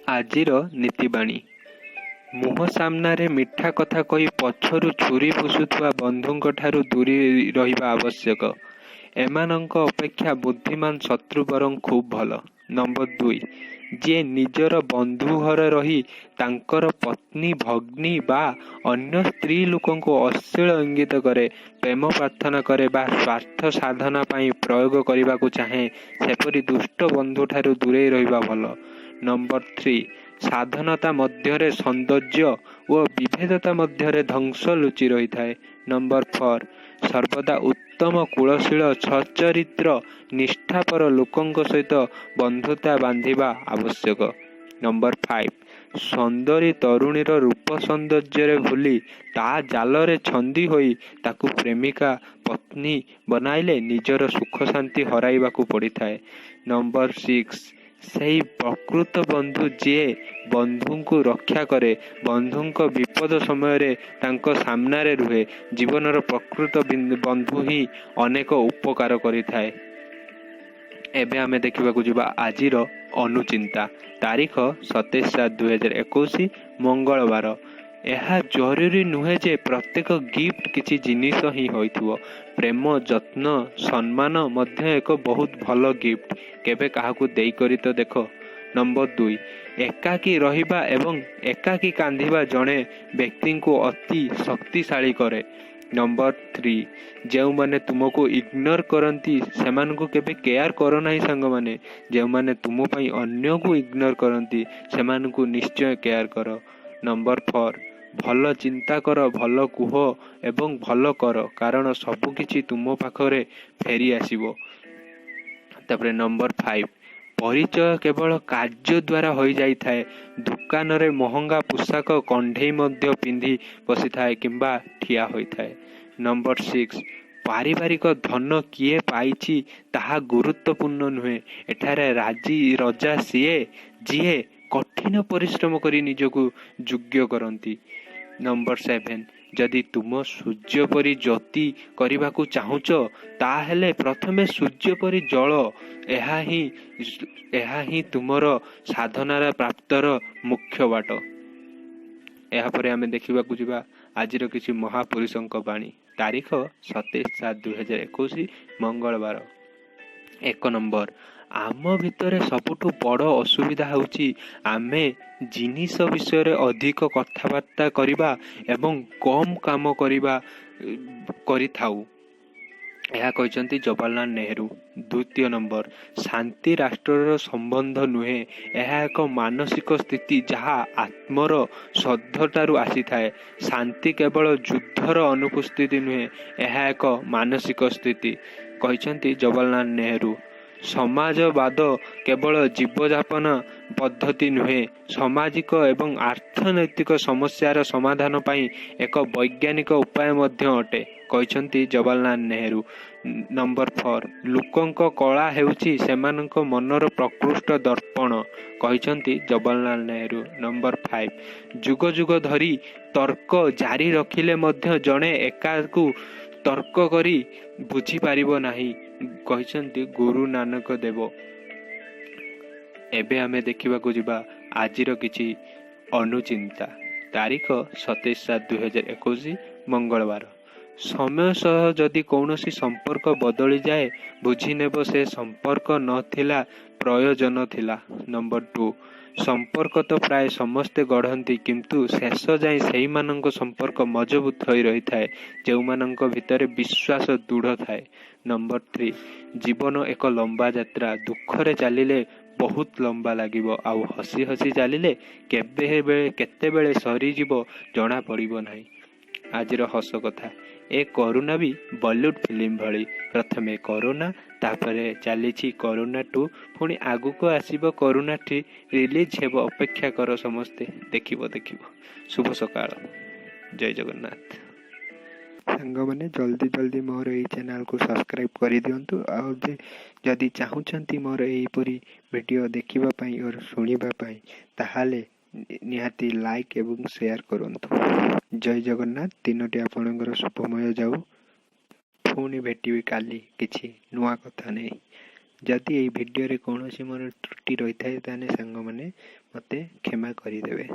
ଆଜିର ନୀତିବାଣୀ। ମୁହଁ ସାମ୍ନାରେ ମିଠା କଥା କହି ପଛରୁ ଛୁରୀ ଭୁଷୁଥିବା ବନ୍ଧୁଙ୍କ ଠାରୁ ଦୂରେଇ ରହିବା ଆବଶ୍ୟକ। ଏମାନଙ୍କ ଅପେକ୍ଷା ବୁଦ୍ଧିମାନ ଶତ୍ରୁ ବରଂ ଖୁବ୍ ଭଲ। ନମ୍ବର 2, ଯିଏ ନିଜର ବନ୍ଧୁ ଘରେ ରହି ତାଙ୍କର ପତ୍ନୀ, ଭଗ୍ନୀ ବା ଅନ୍ୟ ସ୍ତ୍ରୀ ଲୋକଙ୍କୁ ଅଶ୍ଳୀଳ ଇଙ୍ଗିତ କରେ, ପ୍ରେମ ପ୍ରାର୍ଥନା କରେ ବା ସ୍ୱାର୍ଥ ସାଧନା ପାଇଁ ପ୍ରୟୋଗ କରିବାକୁ ଚାହେଁ, ସେପରି ଦୁଷ୍ଟ ବନ୍ଧୁଠାରୁ ଦୂରେଇ ରହିବା ଭଲ। ନମ୍ବର 3, ସାଧନତା ମଧ୍ୟରେ ସୌନ୍ଦର୍ଯ୍ୟ ଓ ବିଭେଦତା ମଧ୍ୟରେ ଧ୍ୱଂସ ଲୁଚି ରହିଥାଏ। ନମ୍ବର 4, ସର୍ବଦା ଉତ୍ତମ କୁଳଶୀଳ, ସଚ୍ଚରିତ୍ର, ନିଷ୍ଠାପର ଲୋକଙ୍କ ସହିତ ବନ୍ଧୁତା ବାନ୍ଧିବା ଆବଶ୍ୟକ। ନମ୍ବର 5, ସୁନ୍ଦରୀ ତରୁଣୀର ରୂପ ସୌନ୍ଦର୍ଯ୍ୟରେ ଭୁଲି ତା ଜାଲରେ ଛନ୍ଦି ହୋଇ ତାକୁ ପ୍ରେମିକା, ପତ୍ନୀ ବନାଇଲେ ନିଜର ସୁଖ ଶାନ୍ତି ହରାଇବାକୁ ପଡ଼ିଥାଏ। ନମ୍ବର 6, ସେହି ପ୍ରକୃତ ବନ୍ଧୁ ଯିଏ ବନ୍ଧୁଙ୍କୁ ରକ୍ଷା କରେ, ବନ୍ଧୁଙ୍କ ବିପଦ ସମୟରେ ତାଙ୍କ ସାମ୍ନାରେ ରୁହେ। ଜୀବନର ପ୍ରକୃତ ବନ୍ଧୁ ହିଁ ଅନେକ ଉପକାର କରିଥାଏ। ଏବେ ଆମେ ଦେଖିବାକୁ ଯିବା ଆଜିର ଅନୁଚିନ୍ତା। ତାରିଖ 27/7/2021, ମଙ୍ଗଳବାର। ଏହା ଜରୁରୀ ନୁହେଁ ଯେ ପ୍ରତ୍ୟେକ ଗିଫ୍ଟ କିଛି ଜିନିଷ ହିଁ ହୋଇଥିବ। ପ୍ରେମ, ଯତ୍ନ, ସମ୍ମାନ ମଧ୍ୟ ଏକ ବହୁତ ଭଲ ଗିଫ୍ଟ। କେବେ କାହାକୁ ଦେଇକରି ତ ଦେଖ। ନମ୍ବର 2, ଏକାକୀ ରହିବା ଏବଂ ଏକାକୀ କାନ୍ଦିବା ଜଣେ ବ୍ୟକ୍ତିଙ୍କୁ ଅତି ଶକ୍ତିଶାଳୀ କରେ। ନମ୍ବର 3, ଯେଉଁମାନେ ତୁମକୁ ଇଗ୍ନୋର କରନ୍ତି ସେମାନଙ୍କୁ କେବେ କେୟାର କର ନାହିଁ ସାଙ୍ଗମାନେ। ଯେଉଁମାନେ ତୁମ ପାଇଁ ଅନ୍ୟକୁ ଇଗ୍ନୋର କରନ୍ତି ସେମାନଙ୍କୁ ନିଶ୍ଚୟ କେୟାର କର। ନମ୍ବର 4, ଭଲ ଚିନ୍ତା କର, ଭଲ କୁହ ଏବଂ ଭଲ କର, କାରଣ ସବୁକିଛି ତୁମ ପାଖରେ ଫେରି ଆସିବ। ତାପରେ ନମ୍ବର 5, ପରିଚୟ କେବଳ କାର୍ଯ୍ୟ ଦ୍ୱାରା ହୋଇଯାଇଥାଏ। ଦୋକାନରେ ମହଙ୍ଗା ପୋଷାକ କଣ୍ଢେଇ ମଧ୍ୟ ପିନ୍ଧି ବସିଥାଏ କିମ୍ବା ଠିଆ ହୋଇଥାଏ। ନମ୍ବର 6, ପାରିବାରିକ ଧନ କିଏ ପାଇଛି ତାହା ଗୁରୁତ୍ୱପୂର୍ଣ୍ଣ ନୁହେଁ। ଏଠାରେ ରଜା ସିଏ ଯିଏ କଠିନ ପରିଶ୍ରମ କରି ନିଜକୁ ଯୋଗ୍ୟ କରନ୍ତି। ନମ୍ବର 7, ଯଦି ତୁମ ସୂର୍ଯ୍ୟ ପରି ଜ୍ୟୋତି କରିବାକୁ ଚାହୁଁଛ ତାହେଲେ ପ୍ରଥମେ ସୂର୍ଯ୍ୟ ପରି ଜଳ। ଏହା ହିଁ ତୁମର ସାଧନାର ପ୍ରାପ୍ତର ମୁଖ୍ୟ ବାଟ। ଏହାପରେ ଆମେ ଦେଖିବାକୁ ଯିବା ଆଜିର କିଛି ମହାପୁରୁଷଙ୍କ ବାଣୀ। ତାରିଖ 27/7/2021, ମଙ୍ଗଳବାର। 1 ନମ୍ବର, ଆମ ଭିତରେ ସବୁଠୁ ବଡ଼ ଅସୁବିଧା ହେଉଛି ଆମେ ଜିନିଷ ବିଷୟରେ ଅଧିକ କଥାବାର୍ତ୍ତା କରିବା ଏବଂ କମ୍ କାମ କରିଥାଉ। ଏହା କହିଛନ୍ତି ଜବାହରଲାଲ ନେହେରୁ। 2 ନମ୍ବର, ଶାନ୍ତି ରାଷ୍ଟ୍ରର ସମ୍ବନ୍ଧ ନୁହେଁ, ଏହା ଏକ ମାନସିକ ସ୍ଥିତି ଯାହା ଆତ୍ମର ଶୁଦ୍ଧତାରୁ ଆସିଥାଏ। ଶାନ୍ତି କେବଳ ଯୁଦ୍ଧର ଅନୁପସ୍ଥିତି ନୁହେଁ, ଏହା ଏକ ମାନସିକ ସ୍ଥିତି, କହିଛନ୍ତି ଜବାହରଲାଲ ନେହେରୁ। ସମାଜବାଦ କେବଳ ଜୀବଯାପନ ପଦ୍ଧତି ନୁହେଁ, ସାମାଜିକ ଏବଂ ଅର୍ଥନୈତିକ ସମସ୍ୟାର ସମାଧାନ ପାଇଁ ଏକ ବୈଜ୍ଞାନିକ ଉପାୟ ମଧ୍ୟ ଅଟେ, କହିଛନ୍ତି ଜବାହରଲାଲ ନେହେରୁ। ନମ୍ବର 4, ଲୋକଙ୍କ କଳା ହେଉଛି ସେମାନଙ୍କ ମନର ପ୍ରକୃଷ୍ଟ ଦର୍ପଣ, କହିଛନ୍ତି ଜବାହରଲାଲ ନେହେରୁ। ନମ୍ବର 5, ଯୁଗ ଯୁଗ ଧରି ତର୍କ ଜାରି ରଖିଲେ ମଧ୍ୟ ଜଣେ ଏକାକୁ ତର୍କ କରି ବୁଝିପାରିବ ନାହିଁ, କହିଛନ୍ତି ଗୁରୁ ନାନକ ଦେବ। ଏବେ ଆମେ ଦେଖିବାକୁ ଯିବା ଆଜିର କିଛି ଅନୁଚିନ୍ତା। ତାରିଖ 27/7/2021, ମଙ୍ଗଳବାର। ସମୟ ସହ ଯଦି କୌଣସି ସମ୍ପର୍କ ବଦଳିଯାଏ, ବୁଝିନେବ ସେ ସମ୍ପର୍କ ନଥିଲା, ପ୍ରୟୋଜନ ଥିଲା। ନମ୍ବର 2, ସମ୍ପର୍କ ତ ପ୍ରାୟ ସମସ୍ତେ ଗଢ଼ନ୍ତି, କିନ୍ତୁ ଶେଷ ଯାଏଁ ସେଇମାନଙ୍କ ସମ୍ପର୍କ ମଜବୁତ ହୋଇ ରହିଥାଏ ଯେଉଁମାନଙ୍କ ଭିତରେ ବିଶ୍ୱାସ ଦୃଢ଼ ଥାଏ। ନମ୍ବର 3, ଜୀବନ ଏକ ଲମ୍ବା ଯାତ୍ରା। ଦୁଃଖରେ ଚାଲିଲେ ବହୁତ ଲମ୍ବା ଲାଗିବ, ଆଉ ହସି ହସି ଚାଲିଲେ କେତେବେଳେ ସରିଯିବ ଜଣା ପଡ଼ିବ ନାହିଁ। ଆଜିର ହସ କଥା, ଏ କରୋନା ବି ବଲିଉଡ୍ ଫିଲ୍ମ ଭଳି, ପ୍ରଥମେ କରୋନା, ତାପରେ ଚାଲିଛି କରୋନା 2, ପୁଣି ଆଗକୁ ଆସିବ କରୋନା 3, ରିଲିଜ୍ ହେବ। ଅପେକ୍ଷା କର ସମସ୍ତେ, ଦେଖିବ ଦେଖିବ। ଶୁଭ ସକାଳ, ଜୟ ଜଗନ୍ନାଥ। ସାଙ୍ଗମାନେ ଜଲ୍ଦି ଜଲ୍ଦି ମୋର ଏଇ ଚ୍ୟାନେଲକୁ ସବସ୍କ୍ରାଇବ୍ କରିଦିଅନ୍ତୁ। ଆଉ ଯଦି ଚାହୁଁଛନ୍ତି ମୋର ଏହିପରି ଭିଡ଼ିଓ ଦେଖିବା ପାଇଁ ଓ ଶୁଣିବା ପାଇଁ, ତାହେଲେ ନିହାତି ଲାଇକ୍ ଏବଂ ସେୟାର କରନ୍ତୁ। ଜୟ ଜଗନ୍ନାଥ। ଦିନଟି ଆପଣଙ୍କର ଶୁଭମୟ ଯାଉ। ପୁଣି ଭେଟିବି କାଲି କିଛି ନୂଆ କଥା ନେଇ। ଯଦି ଏଇ ଭିଡ଼ିଓରେ କୌଣସି ମୋର ତ୍ରୁଟି ରହିଥାଏ, ତାହେଲେ ସାଙ୍ଗମାନେ ମୋତେ କ୍ଷମା କରିଦେବେ।